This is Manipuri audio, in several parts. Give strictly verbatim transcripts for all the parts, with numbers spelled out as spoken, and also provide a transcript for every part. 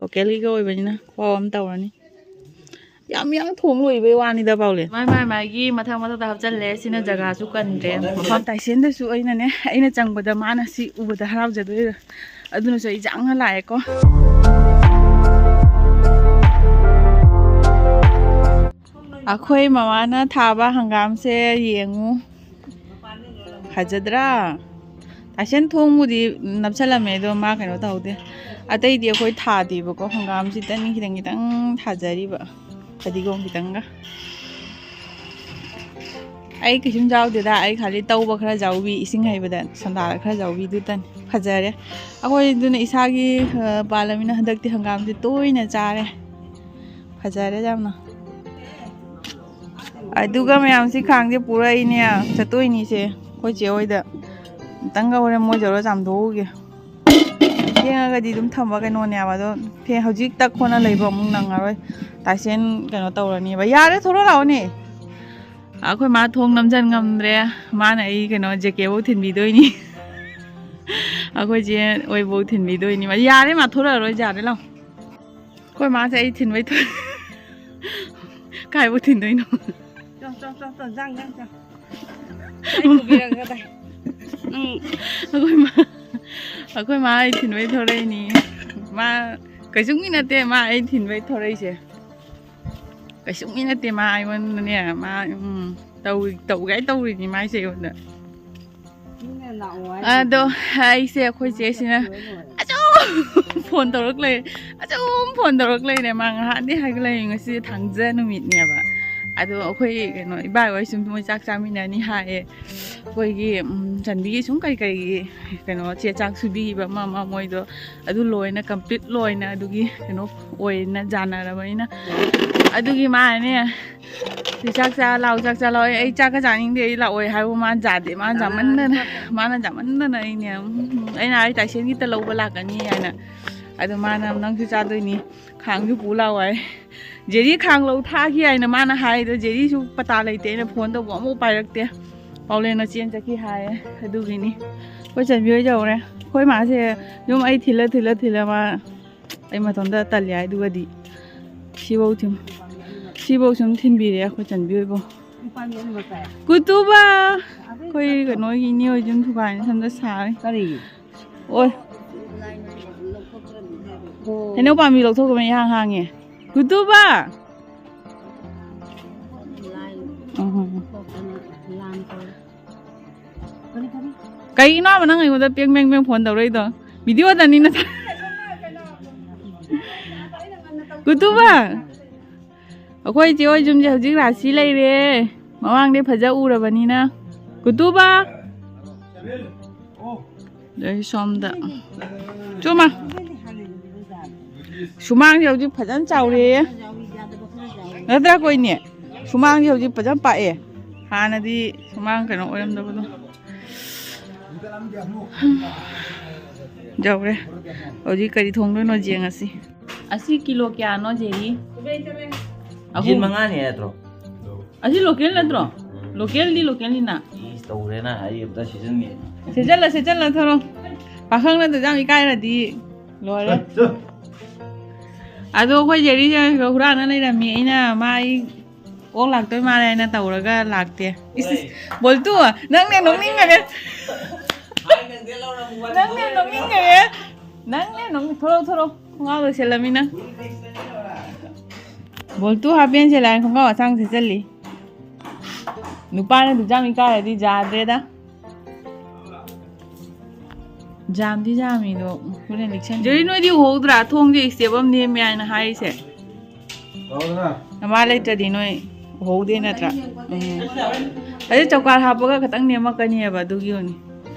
ꯂꯣꯀꯦꯜꯒꯤꯒ ꯑꯣꯏꯕꯅꯤꯅ ꯈꯨꯍꯥꯎ ꯑꯃ ꯇꯧꯔꯅꯤ꯫ ꯌꯥꯝ ꯌꯥꯝ ꯊꯣꯡ ꯂꯣꯏꯕꯩ ꯋꯥꯅꯤꯗ ꯄꯥꯎꯂꯦ꯫ ꯃꯥꯏ ꯃꯥꯏ ꯃꯥꯒꯤ ꯃꯊꯪ ꯃꯊꯪꯗ ꯍꯥꯞꯆꯜꯂꯦ꯫ ꯁꯤꯅ ꯖꯒꯥꯁꯨ ꯀꯟꯗ꯭ꯔꯦ꯫ ꯃꯐꯝ ꯇꯥꯏꯁꯦꯟꯗꯁꯨ ꯑꯩꯅꯅꯦ, ꯑꯩꯅ ꯆꯪꯕꯗ ꯃꯥꯅ ꯁꯤ ꯎꯕꯗ ꯍꯔꯥꯎꯖꯗꯣꯏꯔꯥ, ꯑꯗꯨꯅꯁꯨ ꯑꯩ ꯆꯥꯡꯅ ꯂꯥꯛꯑꯦꯀꯣ꯫ ꯑꯩꯈꯣꯏ ꯃꯃꯥꯅ ꯊꯥꯕ ꯍꯪꯒꯥꯝꯁꯦ ꯌꯦꯡꯉꯨ꯫ ꯐꯖꯗ꯭ꯔꯥ? ꯇꯥꯏꯁꯟ ꯊꯣꯡꯕꯨꯗꯤ ꯅꯞꯁꯜꯂꯝꯃꯦ, ꯑꯗꯣ ꯃꯥ ꯀꯩꯅꯣ ꯇꯧꯍꯧꯗꯦ꯫ ꯑꯇꯩꯗꯤ ꯑꯩꯈꯣꯏ ꯊꯥꯗꯦꯕꯀꯣ, ꯍꯪꯒꯥꯝꯁꯤꯗꯅꯤ ꯈꯤꯇꯪ ꯈꯤꯇꯪ ꯊꯥꯖꯔꯤꯕ, ꯐꯗꯤꯒꯣꯝ ꯈꯤꯇꯪꯒ꯫ ꯑꯩ ꯀꯩꯁꯨꯝ ꯌꯥꯎꯗꯦꯗ, ꯑꯩ ꯈꯥꯂꯤ ꯇꯧꯕ ꯈꯔ ꯌꯥꯎꯕꯤ, ꯏꯁꯤꯡ ꯍꯩꯕꯗ ꯁꯣꯗꯥꯗ ꯈꯔ ꯌꯥꯎꯕꯤꯗꯨꯇꯅꯤ꯫ ꯐꯖꯔꯦ꯫ ꯑꯩꯈꯣꯏ ꯑꯗꯨꯅ ꯏꯁꯥꯒꯤ, ꯑ, ꯄꯥꯜꯂꯃꯤꯅ ꯍꯟꯗꯛꯇꯤ ꯍꯪꯒꯥꯝꯁꯦ ꯇꯣꯏꯅ ꯆꯥꯔꯦ꯫ ꯐꯖꯔꯦ ꯌꯥꯝꯅ꯫ ꯑꯗꯨꯒ ꯃꯌꯥꯝꯁꯤ ꯈꯥꯡꯁꯦ ꯄꯨꯔꯛꯏꯅꯦ, ꯆꯠꯇꯣꯏꯅꯤꯁꯦ ꯑꯩꯈꯣꯏ ꯆꯦ ꯍꯣꯏꯗ꯫ ꯑꯝꯇꯪꯒ ꯍꯣꯔꯦꯟ ꯃꯣꯏ ꯇꯧꯔ ꯆꯥꯝꯊꯣꯛꯎꯒꯦ꯫ ꯊꯦꯡꯉꯒꯗꯤ ꯑꯗꯨꯝ ꯊꯝꯕ ꯀꯩꯅꯣꯅꯦꯕ, ꯑꯗꯣ ꯊꯦꯡ-, ꯍꯧꯖꯤꯛ ꯇꯛ ꯈꯣꯠꯅ ꯂꯩꯕ ꯑꯃꯨꯛ ꯅꯪꯉꯔꯣꯏ꯫ ꯇꯥꯏꯁꯦꯟ ꯀꯩꯅꯣ ꯇꯧꯔꯅꯦꯕ꯫ ꯌꯥꯔꯦ, ꯊꯣꯔꯛꯑꯣ ꯂꯥꯛꯑꯣꯅꯦ꯫ ꯑꯩꯈꯣꯏ ꯃꯥ ꯊꯣꯡ ꯅꯝꯖꯟ ꯉꯝꯗ꯭ꯔꯦ꯫ ꯃꯥꯅ ꯑꯩ ꯀꯩꯅꯣ ꯖꯦꯀꯦꯠꯐꯧ ꯊꯤꯟꯕꯤꯗꯣꯏꯅꯤ꯫ ꯑꯩꯈꯣꯏ ꯆꯦ ꯍꯣꯏꯐꯧ ꯊꯤꯟꯕꯤꯗꯣꯏꯅꯤ꯫ ꯌꯥꯔꯦ ꯃꯥ, ꯊꯣꯔꯛꯑꯔꯣꯏ, ꯌꯥꯔꯦ ꯂꯥꯛꯑꯣ꯫ ꯑꯩꯈꯣꯏ ꯃꯥꯁꯦ ꯑꯩ ꯊꯤꯟꯕꯩ ꯊꯣꯛꯑꯦ꯫ ꯀꯥꯏꯕꯨ ꯊꯤꯟꯗꯣꯏꯅꯣ? ꯆꯣ, ꯆꯣ, ꯆꯣ, ꯆꯣ, ꯖꯥꯡ, ꯖꯥꯡ, ꯆꯣ꯫ ꯑꯩ ꯄꯨꯕꯤꯔꯒꯗꯥꯏ? ꯎꯝ꯫ ꯑꯩꯈꯣꯏ ꯃꯥ, ꯑꯩꯈꯣꯏ ꯃꯥ ꯑꯩ ꯊꯤꯟꯕꯩ ꯊꯣꯛꯂꯛꯏꯅꯤ꯫ ꯃꯥ ꯀꯩꯁꯨꯝꯒꯤ ꯅꯠꯇꯦ, ꯃꯥ ꯑꯩ ꯊꯤꯟꯕꯩ ꯊꯣꯛꯂꯛꯏꯁꯦ꯫ ꯀꯩꯁꯨꯝꯒꯤ ꯅꯠꯇꯦ, ꯃꯥ ꯑꯩꯉꯣꯟꯗꯅꯦ, ꯃꯥ, ꯎꯝ, ꯇꯧ-, ꯇꯧꯒꯥꯏ ꯇꯧꯔꯤꯅꯤ ꯃꯥꯏꯁꯦ ꯑꯩꯉꯣꯟꯗ꯫ ꯃꯤꯅ ꯂꯥꯛꯑꯣ ꯍꯥꯏꯁꯦ꯫ ꯑꯗꯣ ꯑꯩꯁꯦ ꯑꯩꯈꯣꯏ ꯆꯦꯁꯤꯅ ꯑꯗꯨꯝ ꯐꯣꯟ ꯇꯧꯔꯛ ꯂꯩꯔꯦ, ꯑꯗꯨꯝ ꯐꯣꯟ ꯇꯧꯔꯛ ꯂꯩꯔꯦ꯫ ꯃꯥ ꯉꯍꯥꯟꯗꯩ ꯍꯥꯏꯒꯠꯂꯛꯏ, ꯉꯁꯤ ꯊꯥꯡꯖ ꯅꯨꯃꯤꯠꯅꯦꯕ꯫ ꯑꯗꯣ ꯑꯩꯈꯣꯏ ꯀꯩꯅꯣ ꯏꯕꯥꯏ ꯍꯣꯏ ꯁꯨꯝ ꯃꯣꯏ ꯆꯥꯛ ꯆꯥꯃꯤꯟꯅꯅꯤ ꯍꯥꯏꯌꯦ꯫ ꯑꯩꯈꯣꯏꯒꯤ, ꯎꯝ, ꯆꯟꯕꯤꯒꯤ ꯁꯨꯝ ꯀꯔꯤ ꯀꯔꯤꯒꯤ ꯀꯩꯅꯣ ꯆꯦ ꯆꯥꯛ ꯁꯨꯕꯤꯈꯤꯕ ꯑꯃ ꯑꯃ ꯃꯣꯏꯗꯣ ꯑꯗꯨ ꯂꯣꯏꯅ complete ꯂꯣꯏꯅ ꯑꯗꯨꯒꯤ ꯀꯩꯅꯣ ꯑꯣꯏꯅ ꯌꯥꯅꯔꯕꯅꯤꯅ꯫ ꯑꯗꯨꯒꯤ ꯃꯥꯅꯅꯦ, "ꯁꯤ ꯆꯥꯛ ꯆꯥ ꯂꯥꯛꯑꯣ, ꯆꯥꯛ ꯆꯥ ꯂꯥꯛꯑꯣ"꯫ ꯑꯩ ꯆꯥꯛꯀ ꯆꯥꯅꯤꯡꯗꯦ, ꯑꯩ ꯂꯥꯛꯑꯣꯏ ꯍꯥꯏꯕꯨ ꯃꯥꯅ ꯌꯥꯗꯦ꯫ ꯃꯥꯅ ꯌꯥꯃꯟꯗꯅ, ꯃꯥꯅ ꯌꯥꯃꯟꯗꯅ ꯑꯩꯅꯦ, ꯎꯝ, ꯑꯩꯅ ꯍꯥꯏ ꯇꯥꯏꯁꯦꯟꯒꯤꯇ ꯂꯧꯕ ꯂꯥꯛꯀꯅꯤ ꯍꯥꯏꯅ꯫ ꯑꯗꯣ ꯃꯥꯅ "ꯅꯪꯁꯨ ꯆꯥꯗꯣꯏꯅꯤ, ꯈꯥꯡꯁꯨ ꯄꯨ ꯂꯥꯛꯑꯣ" ꯍꯥꯏ꯫ ꯖꯦꯔꯤ ꯈꯥꯡ ꯂꯧ ꯊꯥꯈꯤ ꯍꯥꯏꯅ ꯃꯥꯅ ꯍꯥꯏꯗꯣ, ꯖꯦꯔꯤꯁꯨ ꯄꯇꯥ ꯂꯩꯇꯦ꯫ ꯑꯩꯅ ꯐꯣꯟ ꯇꯧꯕ ꯑꯃꯨꯛ ꯄꯥꯏꯔꯛꯇꯦ꯫ ꯄꯥꯎꯂꯦꯟꯅ ꯆꯦꯟ ꯆꯠꯈꯤ ꯍꯥꯏꯌꯦ꯫ ꯑꯗꯨꯒꯤꯅꯤ꯫ ꯑꯩꯈꯣꯏ ꯆꯟꯕꯤ ꯍꯣꯏ ꯌꯧꯔꯦ꯫ ꯑꯩꯈꯣꯏ ꯃꯥꯁꯦ ꯌꯨꯝ ꯑꯩ ꯊꯤꯜꯂ ꯊꯤꯜꯂ ꯊꯤꯜꯂ ꯃꯥ ꯑꯩ ꯃꯇꯣꯝꯇ ꯇꯜꯂꯦ ꯍꯥꯏꯗꯨꯒꯗꯤ꯫ ꯁꯤꯐꯧ ꯊꯤꯟ-, ꯁꯤꯐꯧ ꯁꯨꯝ ꯊꯤꯟꯕꯤꯔꯦ ꯑꯩꯈꯣꯏ ꯆꯟꯕꯤ ꯍꯣꯏꯕꯨ꯫ ꯀꯨꯇꯨꯕ! ꯑꯩꯈꯣꯏ ꯀꯩꯅꯣꯒꯤ ꯏꯅꯦ ꯍꯣꯏ ꯌꯨꯝ ꯊꯨꯒꯥꯏꯅ ꯁꯣꯝꯗ ꯁꯥꯔꯤ꯫ ꯀꯔꯤ? ꯑꯣꯏ꯫ ꯍꯩꯅꯧ ꯄꯥꯝꯕꯤ ꯂꯧꯊꯣꯛꯈ꯭ꯔꯕꯅ ꯏꯍꯥꯡ ꯍꯥꯡꯉꯦ꯫ ꯀꯨꯇꯨꯕ! ꯎꯝ꯫ ꯀꯩꯒꯤꯅꯣ ꯍꯥꯏꯕ ꯅꯪ ꯑꯩꯉꯣꯟꯗ ꯄꯦꯡ ꯄꯦꯡ ꯄꯦꯡ ꯐꯣꯟ ꯇꯧꯔꯛꯏꯗꯣ? ꯚꯤꯗꯤꯑꯣꯗꯅꯤ ꯅ-, ꯀꯨꯇꯨꯕ! ꯑꯩꯈꯣꯏ ꯏꯆꯦ ꯍꯣꯏ ꯌꯨꯝꯁꯦ ꯍꯧꯖꯤꯛ ꯔꯥꯁꯤ ꯂꯩꯔꯦ꯫ ꯃꯃꯥꯡꯗꯩ ꯐꯖ ꯎꯔꯕꯅꯤꯅ꯫ ꯀꯨꯇꯨꯕ! ꯑꯗꯩ ꯁꯣꯝꯗ꯫ ꯆꯨꯝꯃ꯫ ꯁꯨꯃꯥꯡꯁꯦ ꯍꯧꯖꯤꯛ ꯐꯖꯅ ꯆꯥꯎꯔꯦ꯫ ꯅꯠꯇ꯭ꯔꯥ ꯀꯣꯏꯅꯦ? ꯁꯨꯃꯥꯡꯁꯦ ꯍꯧꯖꯤꯛ ꯐꯖꯅ ꯄꯥꯛꯑꯦ꯫ ꯍꯥꯟꯅꯗꯤ ꯁꯨꯃꯥꯡ ꯀꯩꯅꯣ ꯑꯣꯏꯔꯝꯗꯕꯗꯣ꯫ ꯌꯧꯔꯦ꯫ ꯍꯧꯖꯤꯛ ꯀꯔꯤ ꯊꯣꯡꯗꯣꯏꯅꯣ ꯌꯦꯡꯉꯁꯤ꯫ ꯑꯁꯤ ꯀꯤꯂꯣ ꯀꯌꯥꯅꯣ, ꯖꯦꯔꯤ? ꯑꯍꯨꯝ꯫ ꯌꯦꯟ ꯃꯉꯥꯅꯤ ꯍꯥꯏꯗ꯭ꯔꯣ? ꯑꯁꯤ ꯂꯣꯀꯦꯜ ꯅꯠꯇ꯭ꯔꯣ? ꯂꯣꯀꯦꯜꯗꯤ ꯂꯣꯀꯦꯜꯅꯤꯅ꯫ ꯏꯁ, ꯇꯧꯔꯦꯅ ꯑꯩ ꯑꯝꯇ ꯁꯤꯖꯟꯒꯦ꯫ ꯁꯤꯖꯜꯂ, ꯁꯤꯖꯜꯂ ꯊꯣꯔꯣ꯫ ꯄꯥꯈꯪ ꯅꯠꯇ ꯌꯥꯝ ꯏꯀꯥꯏꯔꯗꯤ ꯂꯣꯏꯔꯦ꯫ ꯆꯠ, ꯆꯠ꯫ ꯑꯗꯣ ꯑꯩꯈꯣꯏ ꯖꯦꯔꯤꯁꯦ ꯍꯨꯔꯥꯟꯅ ꯂꯩꯔꯝꯃꯤ꯫ ꯑꯩꯅ ꯃꯥ ꯑꯩ ꯑꯣꯛ ꯂꯥꯛꯇꯣꯏ ꯃꯥꯜꯂꯦ ꯍꯥꯏꯅ ꯇꯧꯔꯒ ꯂꯥꯛꯇꯦ꯫ ꯏꯁ, ꯏꯁ, ꯕꯣꯜꯇꯨ, ꯅꯪꯅꯦ ꯅꯣꯛꯅꯤꯡꯒꯔꯦ꯫ ꯅꯪꯅꯦ ꯅꯣꯛꯅꯤꯡꯒꯔꯦ꯫ ꯅꯪꯅꯦ ꯅꯣꯛꯅꯤꯡ-, ꯊꯣꯔꯣ, ꯊꯣꯔꯣ꯫ ꯈꯣꯡꯒ꯭ꯔꯥꯎ ꯂꯣꯏꯁꯤꯜꯂꯃꯤꯅ꯫ ꯕꯣꯜꯇꯨ ꯍꯥꯞ ꯄꯦꯟ ꯁꯦꯠꯂꯦ ꯍꯥꯏꯅ ꯈꯣꯡꯒ꯭ꯔꯥꯎ ꯑꯁꯥꯡ ꯁꯦꯠꯆꯜꯂꯤ꯫ ꯅꯨꯄꯥꯅ ꯑꯗꯨꯛ ꯌꯥꯝ ꯏꯀꯥꯏꯔꯗꯤ ꯌꯥꯗ꯭ꯔꯦꯗ꯫ ꯖꯥꯝꯗꯤ ꯖꯥꯝꯃꯤꯗꯣ ꯍꯣꯔꯦꯟ ꯂꯤꯛꯁꯟ-, ꯖꯦꯔꯤ, ꯅꯣꯏꯗꯤ ꯎꯍꯧꯗ꯭ꯔꯥ? ꯊꯣꯡꯁꯦ step ꯑꯃ ꯅꯦꯝꯃꯦ ꯍꯥꯏꯅ ꯍꯥꯏꯔꯤꯁꯦ꯫ ꯇꯧꯗ꯭ꯔꯥ? ꯅꯃꯥ ꯂꯩꯇ꯭ꯔꯗꯤ ꯅꯣꯏ ꯎꯍꯧꯗꯦ ꯅꯠꯇ꯭ꯔꯥ? ꯎꯝ꯫ ꯑꯗꯩ ꯆꯧꯀꯥꯔ ꯍꯥꯞꯄꯒ ꯈꯤꯇꯪ ꯅꯦꯝꯃꯛꯀꯅꯤꯕ, ꯑꯗꯨꯒꯤ ꯑꯣꯏꯅꯤ꯫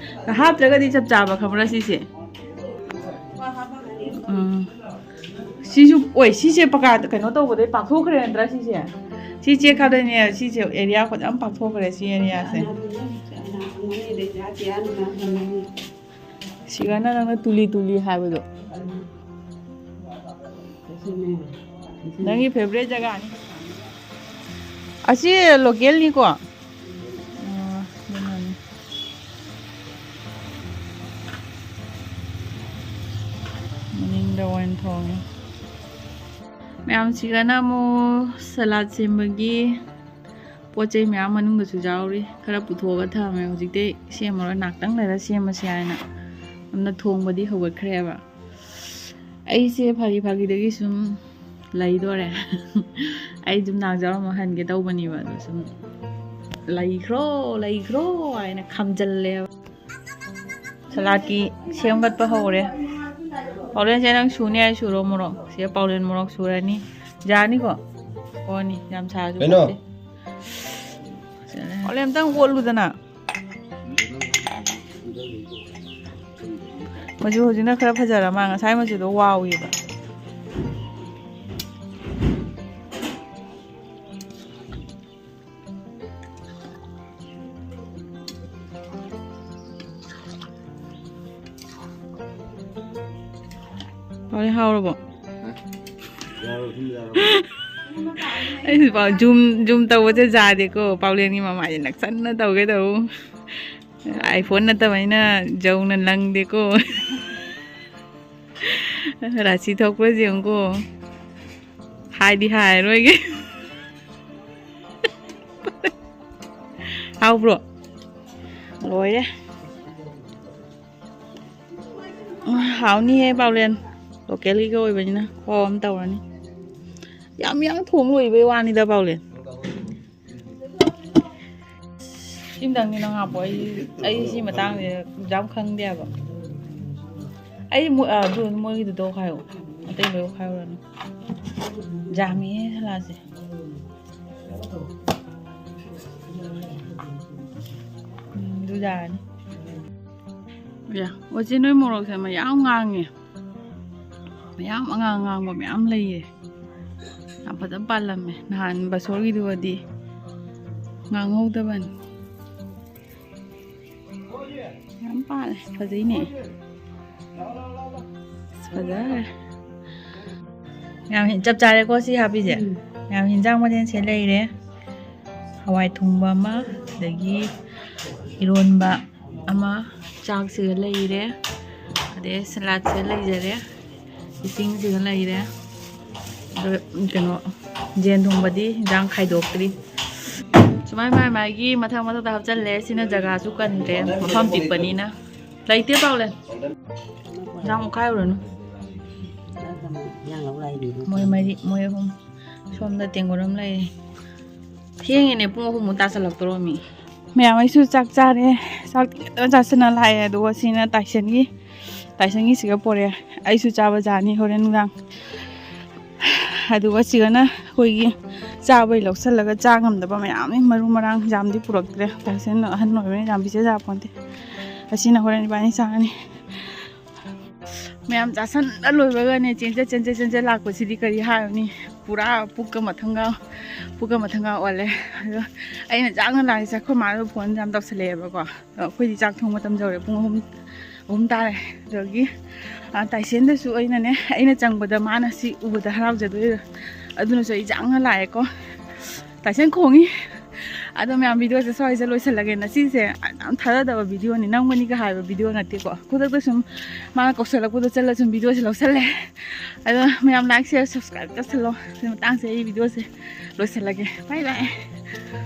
ꯍꯥꯞꯇ꯭ꯔꯒꯗꯤ ꯆꯞ ꯆꯥꯕ, ꯈꯪꯕ꯭ꯔꯥ ꯁꯤꯁꯦ? ꯎꯝ꯫ ꯁꯤꯁꯨ, ꯑꯣꯏ, ꯁꯤꯁꯦ ꯄꯀꯥ ꯀꯩꯅꯣ ꯇꯧꯕꯗꯩ ꯄꯥꯛꯊꯣꯛꯈ꯭ꯔꯦ ꯅꯠꯇ꯭ꯔꯥ ꯁꯤꯁꯦ? ꯁꯤ ꯆꯦꯛ ꯈꯥꯗꯣꯏꯅꯦ, ꯁꯤꯁꯦ area ꯐꯖꯅ ꯄꯥꯛꯊꯣꯛꯈ꯭ꯔꯦ ꯁꯤ areaꯁꯦ꯫ ꯁꯤꯒꯅ ꯅꯪꯅ ꯇꯨꯂꯤ ꯇꯨꯂꯤ ꯍꯥꯏꯕꯗꯣ꯫ ꯅꯪꯒꯤ favourite ꯖꯒꯥꯅꯤ꯫ ꯑꯁꯤ localꯅꯤꯀꯣ? ꯑꯣ, ꯑꯗꯨꯅꯅꯤ꯫ ꯃꯅꯤꯡꯗ ꯑꯣꯏꯅ ꯊꯣꯡꯉꯦ꯫ ꯃꯌꯥꯝꯁꯤꯒꯅ ꯑꯃꯨꯛ ꯁꯂꯥꯗ ꯁꯦꯝꯕꯒꯤ ꯄꯣꯠ ꯆꯩ ꯃꯌꯥꯝ ꯃꯅꯨꯡꯗꯁꯨ ꯌꯥꯎꯔꯤ꯫ ꯈꯔ ꯄꯨꯊꯣꯛꯑꯒ ꯊꯝꯃꯦ꯫ ꯍꯧꯖꯤꯛꯇꯤ ꯁꯦꯝꯃꯔꯣꯏ, ꯉꯥꯛꯇꯪ ꯂꯩꯔ ꯁꯦꯝꯃꯁꯤ ꯍꯥꯏꯅ꯫ ꯑꯗꯨꯅ ꯊꯣꯡꯕꯗꯤ ꯍꯧꯒꯠꯈ꯭ꯔꯦꯕ꯫ ꯑꯩꯁꯦ ꯐꯥꯒꯤ ꯐꯥꯒꯤꯗꯒꯤ ꯁꯨꯝ ꯂꯩꯗꯣꯔꯦ꯫ ꯑꯩ ꯑꯗꯨꯝ ꯅꯥꯎꯖꯥꯎ ꯑꯃ ꯍꯟꯒꯦ ꯇꯧꯕꯅꯦꯕ, ꯑꯗꯣ ꯁꯨꯝ "ꯂꯩꯈ꯭ꯔꯣ, ꯂꯩꯈ꯭ꯔꯣ" ꯍꯥꯏꯅ ꯈꯥꯝꯖꯜꯂꯦꯕ꯫ ꯁꯂꯥꯗꯀꯤ ꯁꯦꯝꯒꯠꯄ ꯍꯧꯔꯦ꯫ ꯄꯥꯎꯂꯦꯟꯁꯦ, ꯅꯪ ꯁꯨꯅꯤ ꯍꯥꯏ ꯁꯨꯔꯣ ꯃꯣꯔꯣꯛ꯫ ꯁꯤꯗ ꯄꯥꯎꯂꯦꯟ ꯃꯣꯔꯣꯛ ꯁꯨꯔꯅꯤ꯫ ꯌꯥꯅꯤꯀꯣ? ꯑꯣꯅꯤ, ꯌꯥꯝ ꯁꯥꯔꯁꯨ ꯀꯩꯅꯣ? ꯀꯥꯏꯗꯦ꯫ ꯄꯥꯎꯂꯦꯟ, ꯑꯝꯇꯪ ꯑꯣꯠꯂꯨꯗꯅ꯫ ꯃꯆꯨ ꯍꯧꯖꯤꯛꯅ ꯈꯔ ꯐꯖꯔ ꯃꯥ, ꯉꯁꯥꯏ ꯃꯆꯨꯗꯣ ꯋꯥꯎꯋꯦꯕ꯫ ꯍꯥꯎꯔꯦ, ꯍꯥꯎꯔꯕꯣ? ꯑꯩꯁꯨ ꯄꯥꯎ ꯖꯨꯝ, ꯖꯨꯝ ꯇꯧꯕꯁꯦ ꯌꯥꯗꯦꯀꯣ꯫ ꯄꯥꯎꯂꯦꯟꯒꯤ ꯃꯃꯥꯏꯁꯦ ꯅꯛꯁꯟꯅ ꯇꯧꯒꯦ ꯇꯧ꯫ ꯑꯥꯏꯐꯣꯟ ꯅꯠꯇꯕꯅꯤꯅ ꯖꯧꯅ ꯂꯪꯗꯦꯀꯣ꯫ ꯔꯥꯁꯤ ꯊꯣꯛꯄ꯭ꯔꯥ ꯌꯦꯡꯉꯨꯀꯣ꯫ ꯍꯥꯏꯗꯤ ꯍꯥꯏꯔꯣꯏꯒꯦ꯫ ꯍꯥꯎꯕ꯭ꯔꯣ? ꯂꯣꯏꯔꯦ꯫ ꯍꯥꯎꯅꯤꯍꯦ ꯄꯥꯎꯂꯦꯟ꯫ ꯂꯣꯀꯦꯜꯒꯤꯒ ꯑꯣꯏꯕꯅꯤꯅ ꯈꯨꯍꯥꯎ ꯑꯃ ꯇꯧꯔꯅꯤ꯫ ꯌꯥꯝ ꯌꯥꯝ ꯊꯣꯡ ꯂꯣꯏꯕꯩ ꯋꯥꯅꯤꯗ ꯄꯥꯎꯂꯦꯟ꯫ ꯁꯤꯝꯇꯪꯗꯤ ꯅꯪ ꯍꯥꯞꯄꯣ꯫ ꯑꯩ, ꯑꯩ ꯁꯤ ꯃꯇꯥꯡꯁꯦ ꯌꯥꯝ ꯈꯪꯗꯦꯕ꯫ ꯑꯩ ꯃꯣꯏ, ꯑ, ꯑꯗꯨ ꯃꯣꯏꯒꯤꯗꯨꯗ ꯈꯥꯏꯌꯣ꯫ ꯑꯇꯩ ꯂꯣꯏ ꯈꯥꯏꯔꯨꯔꯅꯨ꯫ ꯌꯥꯝꯃꯤꯍꯦ ꯁꯂꯥꯠꯁꯦ꯫ ꯎꯝ, ꯑꯗꯨ ꯌꯥꯔꯅꯤ꯫ ꯌꯥ, ꯑꯣꯆꯦ, ꯅꯣꯏ ꯃꯣꯔꯣꯛꯁꯦ ꯃꯌꯥꯝ ꯉꯥꯡꯉꯦ꯫ ꯃꯌꯥꯝ ꯑꯉꯥꯡ ꯑꯉꯥꯡꯕ ꯃꯌꯥꯝ ꯂꯩꯌꯦ꯫ ꯌꯥꯝ ꯐꯖꯅ ꯄꯥꯜꯂꯝꯃꯦ꯫ ꯅꯍꯥꯟ ꯕꯁꯣꯔꯒꯤꯗꯨꯒꯗꯤ ꯉꯥꯡꯍꯧꯗꯕꯅꯤ꯫ ꯌꯥꯝ ꯄꯥꯜꯂꯦ꯫ ꯐꯖꯩꯅꯦ꯫ ꯑꯁ, ꯐꯖꯈ꯭ꯔꯦ꯫ ꯌꯥꯝ ꯍꯦꯟ-, ꯆꯞ ꯆꯥꯔꯦꯀꯣ ꯁꯤ ꯍꯥꯞꯄꯤꯁꯦ꯫ ꯎꯝ꯫ ꯌꯥꯝ ꯍꯦꯟꯖꯥꯡ ꯃꯊꯦꯜꯁꯦ ꯂꯩꯔꯦ꯫ ꯍꯋꯥꯏ ꯊꯣꯡꯕ ꯑꯃ, ꯑꯗꯒꯤ ꯏꯔꯣꯟꯕ ꯑꯃ, ꯆꯥꯛꯁꯤꯒ ꯂꯩꯔꯦ, ꯑꯗꯩ ꯁꯂꯥꯠꯁꯤꯒ ꯂꯩꯖꯔꯦ, ꯏꯁꯤꯡꯁꯤꯒ ꯂꯩꯔꯦ꯫ ꯑꯗꯨ ꯀꯩꯅꯣ, ꯌꯦꯟ ꯊꯣꯡꯕꯗꯤ ꯏꯟꯖꯥꯡ ꯈꯥꯏꯗꯣꯛꯇ꯭ꯔꯤ꯫ ꯁꯨꯃꯥꯏ ꯃꯥꯏ ꯃꯥꯏꯒꯤ ꯃꯊꯪ ꯃꯊꯪꯗ ꯍꯥꯞꯆꯜꯂꯦ꯫ ꯁꯤꯅ ꯖꯒꯥꯁꯨ ꯀꯟꯗ꯭ꯔꯦ, ꯃꯐꯝ ꯄꯤꯛꯄꯅꯤꯅ꯫ ꯂꯩꯇꯦ ꯄꯥꯎꯂꯦ꯫ ꯏꯟꯖꯥꯡ ꯑꯣꯠꯈꯥꯏꯔꯨꯔꯅꯨ꯫ ꯃꯣꯏ ꯃꯔꯤ, ꯃꯣꯏ ꯑꯍꯨꯝ꯫ ꯁꯣꯝꯗ ꯇꯦꯡꯀꯣꯠ ꯑꯃ ꯂꯩꯔꯦ꯫ ꯊꯦꯡꯉꯦꯅꯦ, ꯄꯨꯡ ꯑꯍꯨꯝꯃꯨꯛ ꯇꯥꯁꯜꯂꯛꯇꯣꯔꯣꯃꯤ꯫ ꯃꯌꯥꯝ ꯑꯩꯁꯨ ꯆꯥꯛ ꯆꯥꯔꯦ꯫ ꯆꯥꯛ ꯈꯤꯇꯪ ꯆꯥꯁꯤꯟꯅ ꯂꯥꯛꯑꯦ꯫ ꯑꯗꯨꯒ ꯁꯤꯅ ꯇꯥꯏꯁꯟꯒꯤ, ꯇꯥꯏꯁꯟꯒꯤꯁꯤꯒ ꯄꯣꯔꯛꯑꯦ꯫ ꯑꯩꯁꯨ ꯆꯥꯕ ꯖꯥꯅꯤ ꯍꯣꯔꯦꯟ ꯅꯨꯡꯗꯥꯡ꯫ ꯑꯗꯨꯒ ꯁꯤꯒꯅ ꯑꯩꯈꯣꯏꯒꯤ ꯆꯥꯕꯩ ꯂꯧꯁꯜꯂꯒ ꯆꯥ ꯉꯝꯗꯕ ꯃꯌꯥꯝꯅꯤ꯫ ꯃꯔꯨ ꯃꯔꯥꯡ ꯌꯥꯝꯗꯤ ꯄꯨꯔꯛꯇ꯭ꯔꯦ꯫ ꯇꯥꯏꯁꯟ ꯑꯍꯟ ꯑꯣꯏꯕꯅꯤꯅ ꯌꯥꯝ ꯄꯤꯖ ꯌꯥꯄꯣꯟꯇꯦ꯫ ꯑꯁꯤꯅ ꯍꯣꯔꯦꯟ ꯏꯕꯥꯅꯤ ꯆꯥꯔꯅꯤ꯫ ꯃꯌꯥꯝ ꯆꯥꯁꯟꯕ ꯂꯣꯏꯕꯒꯅꯦ ꯆꯦꯟꯖ ꯆꯦꯟꯖ ꯆꯦꯟꯖ ꯂꯥꯛꯄꯁꯤꯗꯤ ꯀꯔꯤ ꯍꯥꯏꯔꯨꯅꯤ꯫ ꯄꯨꯔꯥ ꯄꯨꯛꯀ ꯃꯊꯪꯒ, ꯄꯨꯛꯀ ꯃꯊꯪꯒ ꯑꯣꯜꯂꯦ꯫ ꯑꯗꯣ ꯑꯩꯅ ꯆꯥꯛꯅ ꯂꯥꯛꯏꯁꯦ ꯑꯩꯈꯣꯏ ꯃꯥꯗꯣ ꯐꯣꯟ ꯌꯥꯝ ꯇꯧꯁꯜꯂꯛꯑꯦꯕꯀꯣ꯫ ꯑꯗꯣ ꯑꯩꯈꯣꯏꯗꯤ ꯆꯥꯛ ꯊꯣꯡ ꯃꯇꯝ ꯌꯧꯔꯦ, ꯄꯨꯡ ꯑꯍꯨꯝ, ꯑꯍꯨꯝ ꯇꯥꯔꯦ꯫ ꯑꯗꯒꯤ ꯑ, ꯇꯥꯏꯁꯦꯟꯗꯁꯨ ꯑꯩꯅꯅꯦ, ꯑꯩꯅ ꯆꯪꯕꯗ ꯃꯥꯅ ꯁꯤ ꯎꯕꯗ ꯍꯔꯥꯎꯖꯗꯣꯏꯔꯣ꯫ ꯑꯗꯨꯅꯁꯨ ꯑꯩ ꯆꯥꯛꯅ ꯂꯥꯛꯑꯦꯀꯣ꯫ ꯇꯥꯏꯁꯦꯟ ꯈꯣꯡꯉꯤ꯫ ꯑꯗꯣ ꯃꯌꯥꯝ, ꯚꯤꯗꯤꯑꯣꯁꯦ ꯁ꯭ꯋꯥꯏꯁꯦ ꯂꯣꯏꯁꯤꯜꯂꯒꯦ꯫ ꯉꯁꯤꯁꯦ ꯌꯥꯝ ꯊꯥꯖꯗꯕ ꯚꯤꯗꯤꯑꯣꯅꯤ, ꯅꯝꯒꯅꯤꯒ ꯍꯥꯏꯕ ꯚꯤꯗꯤꯑꯣ ꯅꯠꯇꯦꯀꯣ꯫ ꯈꯨꯗꯛꯇ ꯁꯨꯝ ꯃꯥꯅ ꯀꯧꯁꯜꯂꯛꯄꯗ ꯆꯠꯂ ꯁꯨꯝ ꯚꯤꯗꯤꯑꯣꯁꯦ ꯂꯧꯁꯜꯂꯦ꯫ ꯑꯗꯣ ꯃꯌꯥꯝ like, share, subscribe ꯇꯧꯁꯜꯂꯣ꯫ ꯑꯗꯨ ꯃꯇꯥꯡꯁꯦ ꯑꯩ ꯚꯤꯗꯤꯑꯣꯁꯦ ꯂꯣꯏꯁꯤꯜꯂꯒꯦ꯫ Bye bye꯫